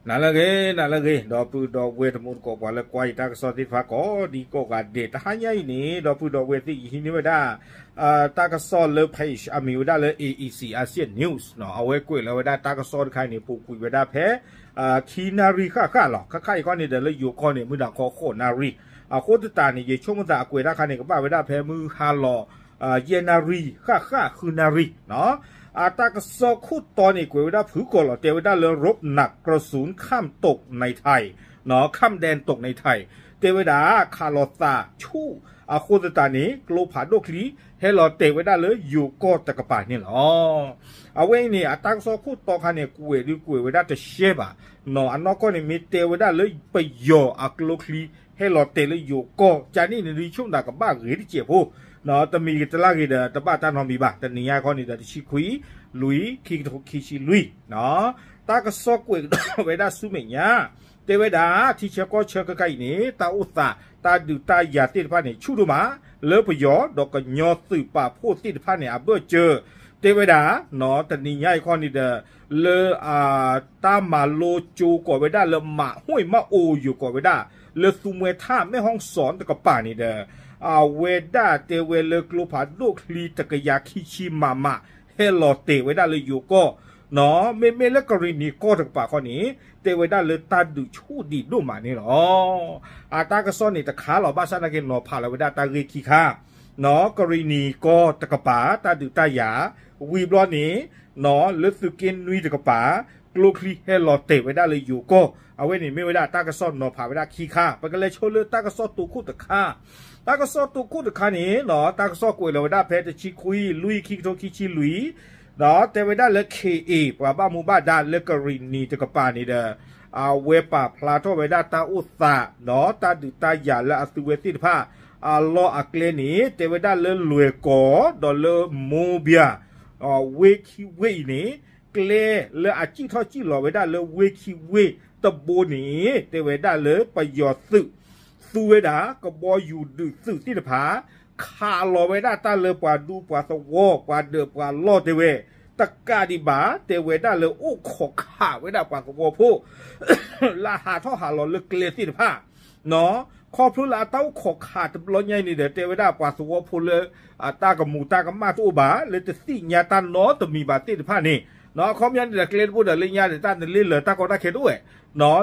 နၤလၢအဂ့ၤ နၤလၢအဂ့ၤ ဒီပုၢ်ဒီဝဲၢ်တံၤသကိး ပှၤလၢကွၢ်ယတၢ်ကစီၣ်သ့ၣ်တဖၣ်ကိးဒံကိးဂၤဒဲး တဟါညါအံၤန့ၣ် ဒီပုၢ်ဒီဝဲၢ်သ့ၣ် ယဟံးန့ၢ်ဝဲဒၣ် တၢ်ကစီၣ်လၢ page အမံၤဝဲဒၣ်လၢ A E C Asia News အဝဲကွဲးလီၤဝဲဒၣ်တၢ်ကစီၣ်တခါအံၤန့ၣ် ပူၤကွံာ်ဝဲဒၣ်ဖဲ ခံနၣ်ရံၣ်ဃၣ်ဃၣ်လီၤ. ခဲခါအံၤခီန့ၣ်ဒီး လၢယိၤကီၢ်န့ၣ် မုၢ်နၤခီဃိးနၣ်ရံၣ် အဃိသတးန့ၣ် ယဆိကမိၣ်သးအကွဲးတၢ်ခါန့ၣ် ကဘၣ်ဝဲဒၣ်ဖဲမုၢ်ဟါလီၤ ယဲၢ်နၣ်ရံၣ်ဃၣ်ဃၣ်ဃုနၣ်ရံၣ် အတၢ်ကစီၣ်ခိၣ်တီန့ၣ် ကွဲးဝဲဒၣ်ဖုၣ်ကိာ်လီၤ. တဲဝဲဒၣ်လၢ รถหนักกระสุนข้ามตกในไทย ข้ามแดนตกในไทย တဲဝဲဒၣ် ခးလိာ်သးဆူၣ် အဃိသတးန့ၣ် ကျိဖးဒိၣ်ချံ ဟဲလီၤတဲာ်ဝဲဒၣ်လၢယိၤကီၢ်တကပၤန့ၣ်လီၤ. အဝဲအံၤန့ၣ် အတၢ်ကစီၣ်ခိၣ်တီခါန့ၣ် ကွဲးဒုးကွဲးဝဲဒၣ်တရှဲဘၣ်. အနီၢ်ကီၢ်န့ၣ် မ့ၢ်တဲဝဲဒၣ်လၢပယီၤအကျိချံ ဟဲလီၤတဲာ်လၢယိၤကီၢ် ကန့ၣ်န့ၣ် ဒုးဆိကမိၣ်သးကဘၣ်ဂ့ၤတစဲးဖိ တမံၤတလၢ်ဂ့ၤဒီး တဘၣ်တၢ်နီတမံၤဘၣ်. တနံၤညါခီန့ၣ်ဒီး တဆံခွံ လွံၢ် ခံကထိခံဆံလွံၢ် တၢ်ကစီၣ်ကွဲးကဒီးဝဲဒၣ်ဆူမဲာ်ညါ တဲဝဲဒၣ် ထံဆၢကီၢ်ဆၢခဲခါအံၤန့ၣ် တၢ်အိၣ်သး တၢ်ဒုးတၢ်ယၤသ့ၣ်တဖၣ်န့ၣ် ဆူၣ်ဒိၣ်မး လၢပယီၤဒီးကညီသုးပာ်ဖှိၣ်သ့ၣ်တဖၣ်န့ၣ် အဘၢၣ်စၢၤ တဲဝဲဒၣ် တနံၤညါအံၤခီန့ၣ်ဒီး လၢ တၢ်မၤလိကၠိကိးဝဲဒၣ်လၢ မးဟွံၣ်မးအိၣ်ယိာ်ကိးဝဲဒၣ် လၢသူမှဲထၣ်မဲၣ်ဟီၣ်စီၣ်တကပၤန့ၣ်ဒီး အဝဲဒၣ်တဲဝဲလၢကျိဖးဒိၣ်ချံတကယၤခံဆံမးမး ဟဲလီၤတဲာ်ဝဲဒၣ်လၢယိၤကီၢ် မ့မ့ၢ်လၢကရံၣ်နံၤကီၢ်တကပၤခီန့ၣ် တဲဝဲဒၣ်လၢတၢ်ဒုးဆူၣ်ဒံးဒိၣ်မးန့ၣ်လီၤ. အတၢ်ကစီၣ်န့ၣ်တခါလီၤ ဘၣ်ဆၣ်နာ်က့နီၤဖးလီၤဝဲဒၣ်တၢ်ဂ့ၢ်ခံခါ ကရံၣ်နံၤကီၢ်တကပၤ တၢ်ဒုးတၢ်ယၤ ဝံၤဘျီန့ၣ် လၢသုးက့နွံတကပၤ ကျိချံဟဲလီၤတဲာ်ဝဲဒၣ်လၢယိၤကီၢ် အဝဲန့ၣ်မ့ၢ်ဝဲဒၣ်တၢ်ကစီၣ်နီၤဖးဝဲဒၣ်ခံခါ ပကလဲၤဆိလၢတၢ်ကစီၣ်တိခိၣ်တခါ တၢ်ကစီၣ်တိခိၣ်တခါန့ၣ် တၢ်ကစီၣ်ကွဲးလီၤဝဲဒၣ်ဖဲတဆံခွံ လွံၢ် ခံကထိခံဆံလွံၢ် တဲဝဲဒၣ်လၢ K A ပှၤဘၣ်မူဘၣ်ဒါလၢကရံၣ်နံၤတကပၤန့ၣ်ဒီး အဝဲပာ်ဖျါထီၣ်ဝဲဒၣ်တၢ်အိၣ်သး ဒီးတၢ်ဒုးတၢ်ယၤလၢအသုဝဲသ့ၣ်တဖၣ် အလီၢ်အကျဲန့ၣ် တဲဝဲဒၣ်လၢလွဲၢ်ကီၢ် ဒီးလၢမိဘံၣ် ဝ့ၢ်ခံဝ့ၢ်အံၤန့ၣ် ကျဲလၢအစံၣ်ထီၣ်စံၣ်လီၤဝဲဒၣ်လၢဝ့ၢ်ခံဝ့ၢ်တဘိန့ၣ် တဲဝဲဒၣ်လၢပယီၤသုး သူဝဲဒၣ် ကဘီယူၤဒုးသုးသ့ၣ်တဖၣ် ခးလီၤဝဲဒၣ်တၢ်လၢပှၤဒူပှၤသဝီ ပှၤဒၢးပှၤလီၢ်တဲဝဲ တကးဒံးဘၣ် တဲဝဲဒၣ်လၢအိၣ်ခိးခးဝဲဒၣ်ပှၤသဝီဖိ လၢဟးထီၣ်ဟးလီၤလၢကျဲသ့ၣ်တဖၣ် ခီဖျိလၢအတၢ်အိၣ်ခိးခးတဘျီညါအံၤန့ၣ်ဒီး တဲဝဲဒၣ်ပှၤသဝီဖိလၢ အတၢ်ကမူၤတၢ်ကမၣ်တအိၣ်ဘၣ် လၢတသ့ၣ်ညါတၢ်နီတမံၤဘၣ်သ့ၣ်တဖၣ်န့ၣ် အခီပညီန့ၣ်ဒီး ကျဲတဘိဒီးလၢညါဒီး တၢ်နလ့လၢတၢ်ကီတၢ်ခဲတအိၣ်ဝဲ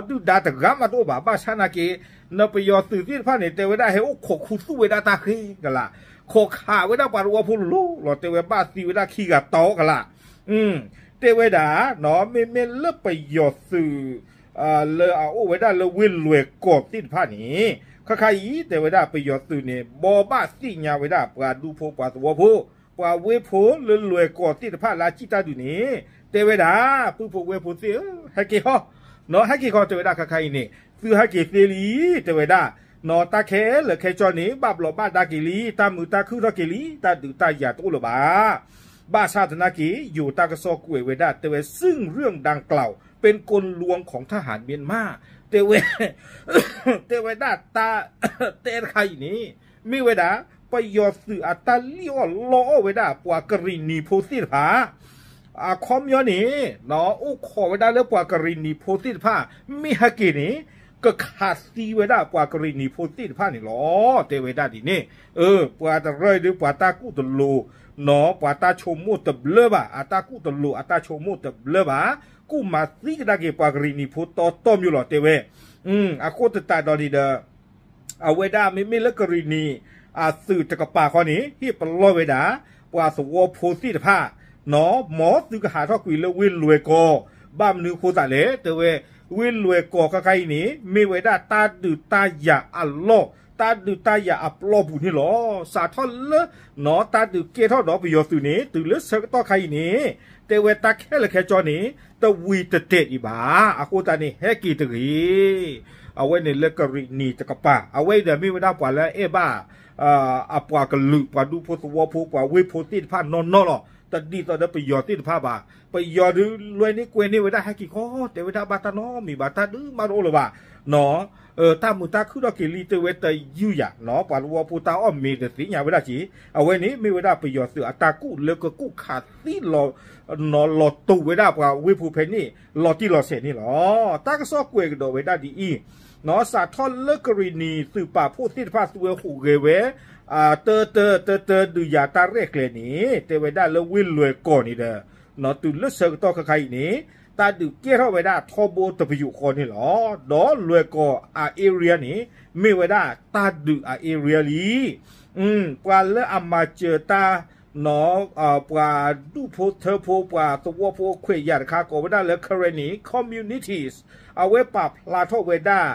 ဒုၣ်ဒါတဂၤမးတအိၣ်ဘၣ် ဘၣ်ဆၣ်နာ်က့ နပယီၤသုးသ့ၣ်တဖၣ်န့ၣ် တဲဝဲဒၣ်ဟဲအိၣ်ခိးခူသူၣ်ဝဲဒၣ်တၢ်ဃ့ကလး ခိးခးဝဲဒၣ်ပှၤသဝီဖိလိၤလိၤလီၤ တဲဝဲဘၣ်သံဝဲဒၣ်ခံဂၤတီကလး တဲဝဲဒၣ် မ့မ့ၢ်လၢပယီၤသုး လၢအအိၣ်ဝဲဒၣ်လၢဝ့ၢ်လွဲၢ်ကီၢ်သ့ၣ်တဖၣ်န့ၣ် ခဲခါအံၤ တဲဝဲဒၣ်ပယီၤသုးန့ၣ် ဘိးဘၣ်သ့ၣ်ညါဝဲဒၣ်ပှၤဒူဖိပှၤသဝီဖိ ပှၤဝ့ၢ်ဖိလၢလွဲၢ်ကီၢ်သ့ၣ်တဖၣ်လၢအစံၣ်တၢ်ဒုးန့ၣ် တဲဝဲဒၣ် ပုၢ်ဖိဝဲၢ်ဖိသ့ၣ်ဧၢ ဟဲက့ၤဃီ နီၢ်ဟဲက့ၤဃီ တဲဝဲဒၣ်ခဲခါအံၤန့ၣ် သုဟဲက့ၤသ့လံ တဲဝဲဒၣ် နီၢ်တၢ်ခဲလၢာ်ခဲဆ့န့ၣ် ဘၣ်ဘျီးဘၣ်ဒါက့ၤလံ တၢ်မုာ်တၢ်ခုၣ်ထီၣ်က့ၤလံ တၢ်ဒုးတၢ်ယၤတအိၣ်လၢၤဘၣ် ဘၣ်ဆၣ်သနာ်က့ ယိၤတၢ်ကစီၣ်ကွဲးဝဲဒၣ် တဲဝဲ ซึ่งเรื่องดังกล่าวเป็นกลลวงของทหารเมียนมา တဲဝဲ တဲဝဲဒၣ်တၢ်တဲတခါအံၤန့ၣ် မ့ၢ်ဝဲဒၣ် ပယီၤသုးအတၢ်လံၣ်အီၣ်လီအီၣ်ဝဲဒၣ် ပှၤကရံၣ်နံၤဖိသ့ၣ်တဖၣ် အခီပညီန့ၣ် အိၣ်ခိးဝဲဒၣ်လၢပှၤကရံၣ်နံၤဖိသ့ၣ်တဖၣ် မ့ၢ်ဟဲက့ၤန့ၣ် ကခးသံဝဲဒၣ်ပှၤကရံၣ်နံၤဖိသ့ၣ်တဖၣ်န့ၣ်လီၤ တဲဝဲဒၣ်ဒ်န့ၣ် ပှၤတရၢၣ်ဒုး ပှၤတၢ်ကူၣ်တလိၤ နီၢ် ပှၤတၢ်ဆိကမိၣ်တဘျၢဘၣ် အတၢ်ကူၣ်တလိၤ အတၢ်ဆိကမိၣ်တဘျၢဘၣ် ကူၣ်မၤသံကဒါက့ၤပှၤကရံၣ်နံၤဖိတီတီမျိၤလီၤ တဲဝဲ အဃိသတးဒီးန့ၣ်ဒီး အဝဲဒၣ်မ့မ့ၢ်လၢကရံၣ်နံၤ အသုးတကပၤဃီန့ၣ် ဟ့ၣ်ပလီၢ်ဝဲဒၣ် ပှၤသဝီဖိသ့ၣ်တဖၣ် နီၢ် မ်သုကဟးထီၣ်ကွံာ်လၢဝ့ၢ်လွဲၢ်ကီၢ် ဘၣ်မနုၤအဃိသတးလဲၣ် တဲဝဲ ဝ့ၢ်လွဲၢ်ကီၢ်ခဲခါအံၤန့ၣ် မ့ၢ်ဝဲဒၣ်တၢ်ဒုးတၢ်ယၤအလီၢ် တၢ်ဒုးတၢ်ယၤအပျီပူၤန့ၣ်လီၤ. စးထီၣ်လၢ နီၢ် တၢ်ဒုးကဲထီၣ်ဒီးပယီၤသုးန့ၣ် တုၤလၢဆၢကတီၢ်ခါအံၤန့ၣ် တဲဝဲတၢ်ခဲလၢာ်ခဲဆ့န့ၣ် တဝံၤတတဲာ်ဒံးဘၣ်. အဃိသတးန့ၣ် ဟဲက့ၤတဂ့ၤ အဝဲန့ၣ်လၢကရံၣ်နံၤတကပၤ အဝဲအံၤဒီးမ့ၢ်ဝဲဒၣ်ပှၤလၢအအဲၣ်ဘၣ် အပှၤကလုာ် ပှၤဒူဖိသဝီဖိ ပှၤဝ့ၢ်ဖိသ့ၣ်တဖၣ်နီၢ်နီၢ်လီၤ. တဒ်သိးဒီးပယီၤသ့ၣ်တဖၣ်ဘၣ်. ပယီၤဒုးလွဲန့ၢ်ကွဲန့ၢ်ဝဲဒၣ်ဟဲက့ၤခီ တဲဝဲဒၣ်ဘၣ်တၢ်နီတမံၤဘၣ် တၢ်ဒုးမးတအိၣ်လၢၤဘၣ်. နီၣ်, တၢ်မုာ်တၢ်ခုၣ်ထီၣ်က့ၤလံ တဲဝဲတယုၢ်ယၤနီၣ်, ပှၤသဝီဖိတၢ်အီၣ်မ့ၤတသ့ၣ်ညါဝဲဒၣ်က့ၤ, အဝဲန့ၣ်မ့ၢ်ဝဲဒၣ်ပယီၤသုးအတၢ်ကူၣ်လၢကကူၣ်ခးသံလီၤ နီၣ် လီၤတိာ်ဝဲဒၣ်ပှၤဝ့ၢ်ဖိဖဲန့ၣ် လီၤတံၢ်လီၤဆဲးန့ၣ်လီၤ. တၢ်ကစီၣ်ကွဲးကဒီးဝဲဒၣ်ဒ်အံၤ, နီၣ် စးထီၣ်လၢကရံၣ်နံၤသုးပာ်ဖှိၣ်သ့ၣ်တဖၣ်သူဝဲဟူးဂဲၤဝဲ တၢတၢတၢတၢဒုးယၤတၢ်ရဲၣ်ကျဲၤန့ၣ် တဲဝဲဒၣ်လၢဝ့ၢ်လွဲၢ်ကီၢ်န့ၣ်ဒီး နီၣ် တုၤလၢဆၢကတီၢ်ခဲခါအံၤန့ၣ် တၢ်ဒုးကဲထီၣ်ဝဲဒၣ်ထီဘိတပယူာ်ဃီန့ၣ်လီၤ. ဒီးလွဲၢ်ကီၢ်အ area န့ၣ် မ့ၢ်ဝဲဒၣ်တၢ်ဒုးအ area လံ. ပှၤလၢအမၤစၢၤတၢ် နီၣ် ပှၤဒူၣ်ဖိထၢဖိ ပှၤသဝီဖိခွဲးယာ်တခါ ကိးဝဲဒၣ်လၢ Karenni Communities အဝဲပာ်ဖျါထီၣ်ဝဲဒၣ်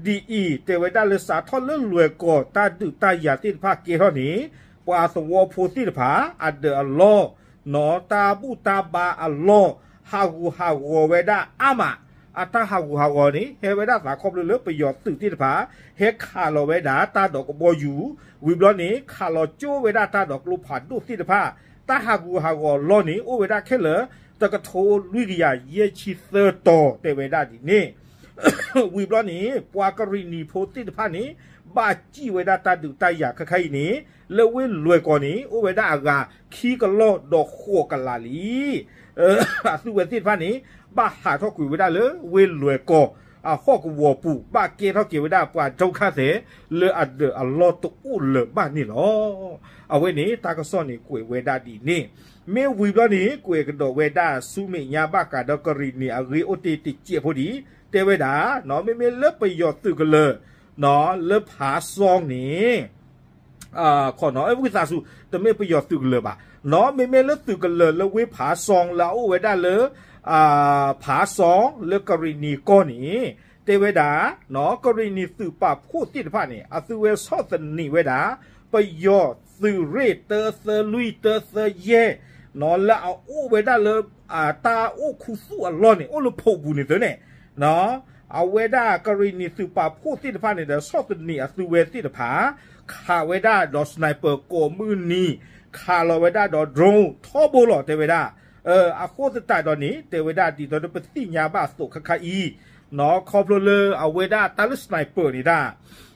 ဒ်အံၤ, တဲဝဲဒၣ်လၢစးထီၣ်လၢလွဲၢ်ကီၢ်တၢ်ဒုးတၢ်ယၤသ့ၣ်တဖၣ်ကဲထီၣ်န့ၣ် ပှၤသဝီဖိသ့ၣ်တဖၣ် အဒၢးအလီၢ် နီၣ် တၢ်ဘူၣ်တၢ်ဘါအလီၢ် ဟးဂူာ်ဟးဂီၤဝဲဒၣ်အါမး, အတၢ်ဟးဂူာ်ဟးဂီၤန့ၣ် ဟဲဝဲဒၣ်သးခီဖျိလၢပယီၤသုးသ့ၣ်တဖၣ် ဟဲခးလီၤဝဲဒၣ်တၢ်ဒီးကဘီယူၤ, ဝံၤဘျီန့ၣ် ခးလီၤကၠိဝဲဒၣ်တၢ်ဒီးကျိဖးဒိၣ်သ့ၣ်တဖၣ်, တၢ်ဟးဂူာ်ဟးဂီၤအလီၢ်န့ၣ် အိၣ်ဝဲဒၣ်ခဲလၢာ် တကထိလွံၢ်ကယၤယဲၢ်ဆံသၢတီၤ တဲဝဲဒၣ်ဒ်န့ၣ် ဝံၤဘျီန့ၣ် ပှၤကရံၣ်နံၤဖိသ့ၣ်တဖၣ်န့ၣ် ဘၣ်စံၣ်ဝဲဒၣ်တၢ်ဒုးတၢ်ယၤခဲခါအံၤန့ၣ် လၢဝ့ၢ်လွဲၢ်ကီၢ်န့ၣ် အိၣ်ဝဲဒၣ်အဂၤခံကလီၢ်ဒီးဃိးကလးလံ. အသုဝဲသ့ၣ်တဖၣ်န့ၣ် ဘၣ်ဟးထီၣ်ကွံာ်ဝဲဒၣ်လၢဝ့ၢ်လွဲၢ်ကီၢ် အဟီၣ်ကဝီၤပူၤ ဘၣ်ကဲထီၣ်က့ၤဝဲဒၣ်ပှၤဒုက္ခသည် လၢအဒၢးအလီၢ်တအိၣ်လၢၤဘၣ်န့ၣ်လီၤ. အဝဲန့ၣ် တၢ်ကစီၣ်န့ၣ်ကွဲးဝဲဒၣ်ဒ်န့ၣ်, မ့ၢ်ဝံၤဘျီန့ၣ် ကွဲးကဒီးဝဲဒၣ်ဆူမဲာ်ညါဘၣ်ဃးဒီးကရံၣ်နံၤအဂ့ၢ်အိၣ်တ့ၢ်တစဲးဖိဒံး တဲဝဲဒၣ် နီၣ် မ့မ့ၢ်လၢပယီၤသုးကလၢၤ နီၣ် လၢဖးစီန့ၣ် ခီနီၣ် အဲ ဝံသးစူၤ တမ့ၢ်ပယီၤသုးကလၢၤဘၣ်, နီၣ် မ့မ့ၢ်လၢသုးကလၢၤလၢဝ့ၢ်ဖးစီလၢအအိၣ်ဝဲဒၣ်လၢ ဖးစီလၢကရံၣ်နံၤကီၢ်န့ၣ် တဲဝဲဒၣ် နီၣ် ကရံၣ်နံၤသုးပာ်ဖှိၣ်သ့ၣ်တဖၣ်န့ၣ် အသုဝဲဆီၣ်သနံးဝဲဒၣ် ပယီၤသုးရ့ၣ်တၢသၢလွံၢ်တၢသၢယဲၢ် နီၣ် လၢအအိၣ်ဝဲဒၣ်လၢ တၢ်အိၣ်ခူသူၣ်အလီၢ်န့ၣ် အိၣ်လၢဖီၣ်ပူၤန့ၣ်သ့န့ၣ် နီၣ် အဝဲဒၣ်ကရံၣ်နံၤသုးပာ်ဖှိၣ်သ့ၣ်တဖၣ်န့ၣ်ဒီး ဆီၣ်သနံးအသုဝဲသ့ၣ်တဖၣ် ခးဝဲဒၣ်ဒီး sniper ကိးမုၢ်နံၤ ခးလီၤဝဲဒၣ်ဒီး drone ထီဘိလီၤ တဲဝဲဒၣ်. အဃိသတးဒီးန့ၣ် တဲဝဲဒၣ်ဒ်သိးဒီးပသ့ၣ်ညါဘၣ်အသိးခဲခါအံၤ နီၣ် ခီဖျိလၢအဝဲဒၣ်တၢ်လၢ sniper န့ၣ်တၢ်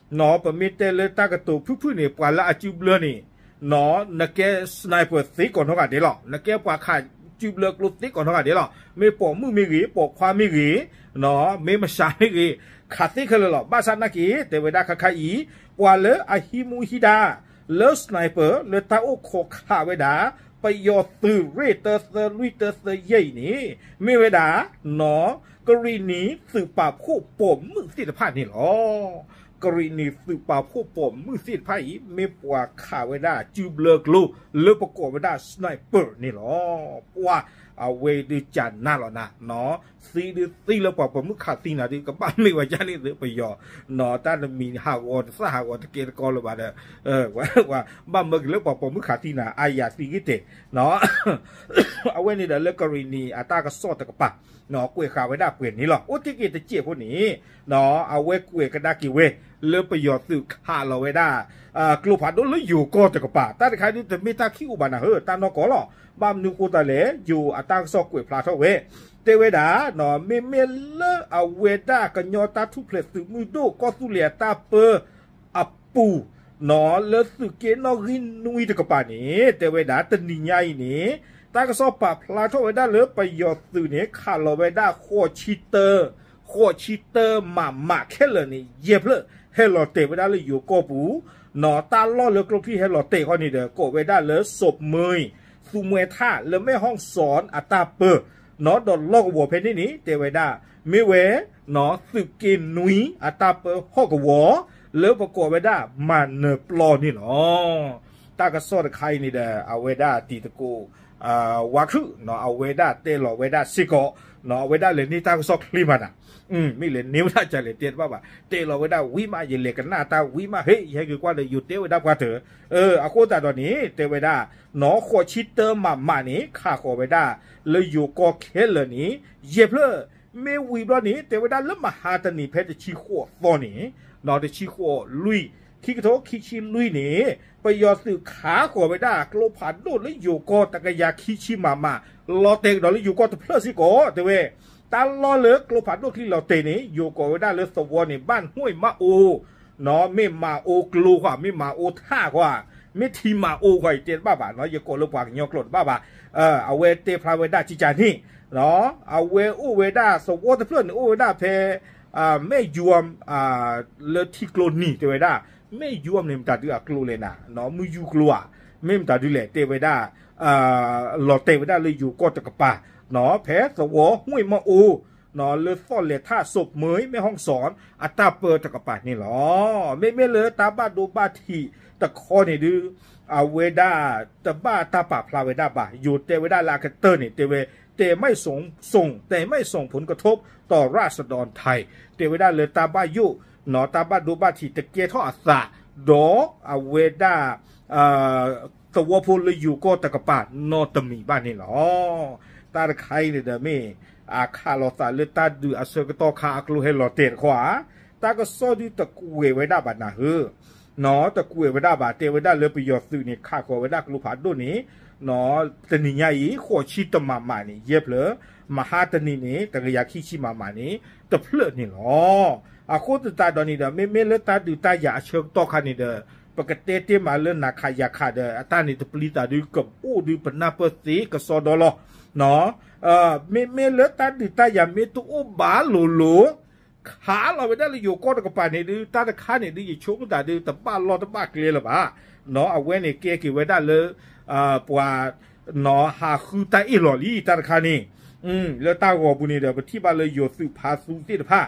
နီၣ် ပမ့ၢ်တဲလၢတၢ်ကတိၤဖုၣ်ဖုၣ်န့ၣ် ပှၤလၢအစုဘျၢန့ၣ် နီၣ် နကဲ sniper သ့ကိးနီၢ်ဂၤဒဲးလီၤ. နကဲပှၤခးစုဘျၢကျိသ့ကိးနီၢ်ဂၤဒဲးလီၤ. မ့ၢ်ပိာ်မုၣ်မ့ၢ်ဂ့ၤ, ပိာ်ခွါမ့ၢ်ဂ့ၤ, နီၣ် မ့ၢ်မစးမ့ၢ်ဂ့ၤ, ခးသ့ခဲလၢာ်လီၤ. ဘၣ်ဆၣ်နာ်က့ တဲဝဲဒၣ်ခဲခါအံၤ ပှၤလၢအဟံးမူဟံးဒါ လၢ sniper လၢတၢ်အိၣ်ခိးခးဝဲဒၣ် ပယီၤသုးရ့ၣ်တၢသၢလွံၢ်တၢသၢယဲၢ်အံၤန့ၣ် မ့ၢ်ဝဲဒၣ် နီၣ် ကရံၣ်နံၤသုးပာ်ဖှိၣ်ပိာ်မုၣ်သ့ၣ်တဖၣ်န့ၣ်လီၤ. ကရံၣ်နံၤသုးပာ်ဖှိၣ်ပိာ်မုၣ်သ့ၣ်တဖၣ်အံၤ မ့ၢ်ပှၤခးဝဲဒၣ်စုဘျၢကျိ လၢပကိးဝဲဒၣ် sniper န့ၣ်လီၤ. ပှၤအဝဲဒုးကနၣ်လီၤနၤ, နီၣ် သံဒုးသံလၢပှၤပိာ်မုၣ်ခးသံနၤဒုး ကဘၣ်မ့ၢ်ဝဲဒ်န့ၣ်သုပယီၤ, နီၣ် တၢ်တမံၤဟးဂီၤတသၣ်ဟးဂီၤတကဲတကီလၢၤဘၣ်ဒီး ဘၣ်မၢက့ၤလၢပှၤပိာ်မုၣ်ခးသံနၤ အါယၤသံဂ့ၤတဲာ် နီၣ် အဝဲန့ၣ်ဒီးလၢကရံၣ်နံၤအတၢ်ကစီၣ်တကပၤ နီၣ် ကွဲးဃာ်ဝဲဒၣ်ပှဲၤန့ၣ်လီၤ. အိၣ်တ့ၢ်က့ၤတစဲးဖိန့ၣ် နီၣ် အဝဲကွဲးကဒါက့ၤဝဲ လၢပယီၤသုးခးလီၤဝဲဒၣ် ကျိဖးဒိၣ်လၢယိၤကီၢ်တကပၤ တၢ်တခါဒုးတမ့ၢ်တၢ်ခံအိၣ်ဘၣ်နၤဧၢ တၢ်နီၢ်ကီၢ်လီၤ. ဘၣ်မနုၤဃိသတးလဲၣ် ယိၤအတၢ်ကစီၣ်ကွဲးဖျါထီၣ်ဝဲ တဲဝဲဒၣ် နီၣ် မ့မ့ၢ်လၢအဝဲဒၣ်ကညီတၢ်ထူၣ်ဖျဲးသုးမုၢ်ဒိၣ်ကီၢ်သူလ့ၤအတၢ်ပၢ အပူၤ နီၣ် လၢသုးက့နီၣ်ဂံၢ်နွံတကပၤန့ၣ် တဲဝဲဒၣ်တနံၤညါအံၤန့ၣ် တၢ်ကစီၣ်ပာ်ဖျါထီၣ်ဝဲဒၣ်လၢပယီၤသုးန့ၣ် ခးလီၤဝဲဒၣ်ဃိးဆံတၢ ဃိးဆံတၢ မးမးခဲလၢာ်န့ၣ် ယဲၢ်ဖျၢၣ် ဟဲလီၤတဲာ်ဝဲဒၣ်လၢယိၤကီၢ်ပူၤ နီၣ် တၢ်လီၢ်လၢကျိချံဟဲလီၤတဲာ်ဃီန့ၣ်ဒီး ကိးဝဲဒၣ်လၢ စိးမွဲ သူမှဲထၣ် လၢမဲၣ်ဟီၣ်စီၣ်အတၢ်ပၢ နီၣ် ဒီးလီၢ်ကဝီၤဖဲန့ၣ်န့ၣ် တဲဝဲဒၣ် မ့ၢ်ဝဲ နီၣ် သုးက့နွံအတၢ်ပၢဟီၣ်ကဝီၤ လၢပကိးဝဲဒၣ်မၤနၢၤပျီန့ၣ်လီၤ. တၢ်ကစီၣ်တခါအံၤန့ၣ်ဒီး အဝဲဒၣ်တံၤသကိး ဝါခုၣ် နီၣ် အဝဲဒၣ်တဲလီၤဝဲဒၣ်စ့ၢ်ကီး နီၣ် အဝဲဒၣ်လဲၤန့ၢ်တၢ်ကစီၣ်ချ့မးနၤ မ့ၢ်လဲၤန့ၢ်ဝဲဒၣ်ကလဲၤတဲတဘၣ်ဘၣ် တဲလီၤဝဲဒၣ်ဝံၤမး ယလဲၤကနၣ်တၢ်ဝံၤမး ဟ့ၣ် ယဟဲက့ၤကွၢ်ဒီးယိၤတဲဝဲဒၣ်ပှၤတၢၢ် အဃိသတးဒီးန့ၣ် တဲဝဲဒၣ် နီၣ် ဃိးဆံတၢမးမးန့ၣ် ခးဃီၤဝဲဒၣ် လၢယိၤကီၢ်ခဲလၢာ်န့ၣ် ယဲၢ်ဖျၢၣ် မ့ၢ်ဝံၤဘျီန့ၣ် တဲဝဲဒၣ်လၢမဟါတနံၤဖဲတဆံဃိးသီန့ၣ် နီၣ် တဆံဃိးလွံၢ် ခံကထိခံဆံလွံၢ်န့ၣ် ပယီၤသုးခးဃီၤဝဲဒၣ်ကျိဖးဒိၣ်လၢယိၤကီၢ်တကယၤခံဆံမးမး လီၤတဲာ်ကဒီးလၢယိၤကီၢ်တဖျၢၣ်စ့ၢ်ကီး တဲဝဲ တၢ်လီၢ်လၢကျိဖးဒိၣ်ချံလီၤတဲာ်န့ၣ် ယိၤကိးဝဲဒၣ်လၢသဝီန့ၣ် ဘၣ်နွံမးအိၣ်, မ့ၢ်မၤအိၣ်ကျိခွါ မ့ၢ်မၤအိၣ်ထၣ်ခွါ, မ့ၢ်ထံမၤအိၣ်ခွါ ယတဲတဘၣ်ဘၣ်နီၤ, ယကိးလၢပှၤကညီကျိာ်တဘၣ်ဘၣ်. အဝဲတဲဖျါဝဲဒၣ်ကကန့ၣ်, အဝဲအိၣ်ဝဲဒၣ်သဝီတဖျၢၣ်န့ၣ် အိၣ်ဝဲဒၣ်ဖဲ မဲၣ်ယွမ် လၢထံကျိနံၤ တဲဝဲဒၣ်, မဲၣ်ယွမ်န့ၣ် မတၤဒုးအကျိလဲၣ်နၤ, မုၢ်ယူကျိဧါ, မ့ၢ်မတၤဒုးလဲၣ် တဲဝဲဒၣ် လီၤတဲာ်ဝဲဒၣ်လၢယိၤကီၢ်တကပၤ, ဖဲသဝီမှံမၢအိၣ် လၢသီၣ်လဲၤထၣ်စိးမုၢ် မဲၣ်ဟီၣ်စီၣ် အတၢ်ပၢတကပၤန့ၣ်လီၤ. မ့မ့ၢ်လၢတၢ်ဘၣ်ဒိဘၣ်ထံးတခီန့ၣ်ဒုး အဝဲဒၣ်တဘၣ်တၢ်ပာ်ဖျါဝဲဒၣ်ဘၣ်, ယိၤတဲဝဲဒၣ်လၢအကတၢၢ်န့ၣ် တဲဝဲ แต่ไม่ส่ง แต่ไม่ส่งผลกระทบต่อราษฎรไทย တဲဝဲဒၣ်လၢတၢ်ဘၣ်ယိၣ် တၢ်ဘၣ်ဒိဘၣ်ထံးတကဲထီၣ်အသး ဒီးအဝဲဒၣ် သဝီဖိလၢယိၤကီၢ်တကပၤနီတမံၤဘၣ်န့ၣ်လီၤ. တၢ်တခါအံၤန့ၣ်ဒီးမ့ၢ် အခးလိာ်သးလၢတၢ်ဒုးအဆၢကတီၢ်ခါအကျိဟဲလီၤတဲာ်တခီဧါ, တၢ်ကစီၣ်ဒုးတကွဲးဝဲဒၣ်ဘၣ်နၤဧၢ, တကွဲးဝဲဒၣ်ဘၣ်, တဲဝဲဒၣ်လၢပယီၤသုးန့ၣ် ခးဃီၤဝဲဒၣ်ကျိဖးဒိၣ်န့ၣ် တနံၤညါအံၤ ဃိးဆံတမးမးန့ၣ် ယဲၢ်ဖျၢၣ်, မဟါတနံၤန့ၣ် တကယၤခံဆံမးမးန့ၣ် တဖျၢၣ်န့ၣ်လီၤ. အဃိသတးဒီးန့ၣ်ဒီး မ့မ့ၢ်လၢတၢ်ဒုးတၢ်ယၤအဆၢကတီၢ်ခါန့ၣ်ဒီး ပကတဲတ့ၢ်မးလၢနၤခးယၤခးဒီး အတၢ်န့ၣ်တပျံၤသးဒုးကအိၣ်ဒုးပနၢ်ပၢၢ်သ့ကစီဒီလီၤ. မ့မ့ၢ်လၢတၢ်ဒုးတၢ်ယၤမ့ၢ်တအိၣ်ဘၣ်လိၤလိၤ ခးလီၤဝဲဒၣ်လၢယိၤကီၢ်တကပၤန့ၣ်ဒုး တၢ်တခါန့ၣ်ဒုး ယဆိကမိၣ်သးဒုး တဘၣ်လီၢ်တဘၣ်ကျဲလၢၤဘၣ်. အဝဲန့ၣ်ကဲက့ၤဝဲဒၣ်လၢ ပှၤ ဟးဃုတၢ်အ့ၣ်လိာ်လံ တၢ်တခါန့ၣ် လၢတၢ်ဂီၤပူၤန့ၣ်ဒီး ပထံၣ်ဘၣ်လၢယိၤသုးဖးသူသ့ၣ်တဖၣ်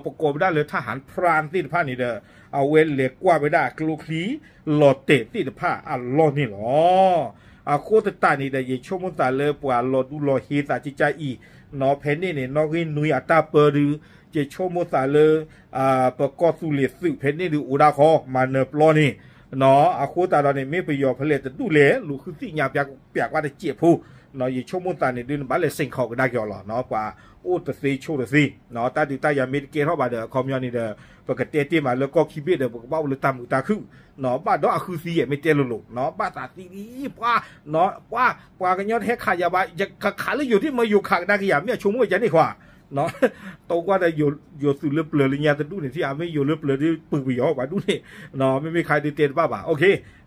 ပကိးဝဲဒၣ်လၢ ทหารพราน သ့ၣ်တဖၣ်န့ၣ်ဒီး အဝဲလဲၤကွၢ်ဝဲဒၣ်ကျိချံလီၤတဲာ်သ့ၣ်တဖၣ်အလီၢ်န့ၣ်လီၤ. အဃိသတးန့ၣ်ဒီး ယဆိကမိၣ်သးလၢပှၤလီၤဒူလီၤဟ့သးကကါအံၤ ဖဲန့ၣ်န့ၣ် နီၣ်ဂံၢ်နွံအတၢ်ပၢဒုး ယဆိကမိၣ်သးလၢ ပကီၢ်သူလ့ၤသုးဖဲန့ၣ်ဒုးအိၣ်ဒၣ်ဃီ မၤနၢၤပျီန့ၣ် အဃိသတးဒီးန့ၣ် မ့ၢ်ပယီၤဖဲလဲၣ်တဒူၣ်လဲၣ် လူၤဃုသ့ၣ်ညါပျးကွၢ်တစဲးဖိ ယဆိကမိၣ်သးန့ၣ်ဒုး နဘၣ်လဲၤစ့ၢ်ကီးကဒါက့ၤအီၤလီၤ. ပှၤအိၣ်တသ့ဆိတသ့ တၢ်ဒုးတၢ်ယၤမ့ၢ်တကဲထီၣ်ဘၣ်ဒီး အခီပညီန့ၣ်ဒီး ပကတဲတ့ၢ်မးလၢကီၢ်ခံဘ့ၣ်ဒီး ပကဘၣ်အိၣ်လၢတၢ်မုာ်တၢ်ခုၣ် ဘၣ်ဒီးအဃုသံယဲၢ်မ့ၢ်တဲလိၤလိၤ ဘၣ်သးသံလံ ပှၤ ပှၤ ပှၤကညီတဟဲခးယၤဘၣ် ယကခးလၢယိၤသ့ၣ်မ့ၢ်ယိၤခးကဒါက့ၤယၤ မ့ၢ်အဆိကမိၣ်ယၤန့ၣ်ခွါ တဝဲဒီး ယိၤသုးလၢပျၢၤလၢညါတဒူၣ်န့ၣ် ထံၣ်အမ့ၢ်ယိၤလၢပျၢၤဒုးပုၢ်ပယီၤပှၤဒူၣ်န့ၣ် မ့မ့ၢ်ခါဒုးတဲတဘၣ်ဘၣ်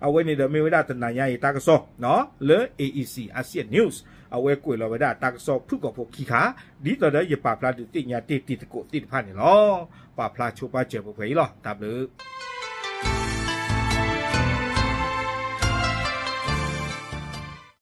အဝဲန့ၣ်ဒီးမ့ၢ်ဝဲဒၣ်တနၤညါအံၤတၢ်ကစီၣ် လၢ A E C Asian News အဝဲကွဲးလီၤဝဲဒၣ်တၢ်ကစီၣ်ဖုၣ်ကိာ်ဖိခံခါ ဒ်သိးဒီးယပာ်ဖျါဒုးသ့ၣ်ညါတ့ၢ်တံၤသကိးသ့ၣ်တဖၣ်န့ၣ်လီၤ. ပာ်ဖျါဆိပာ်စၢၤပှဲၤပှဲၤအံၤလီၤ. တၢ်ဘျုး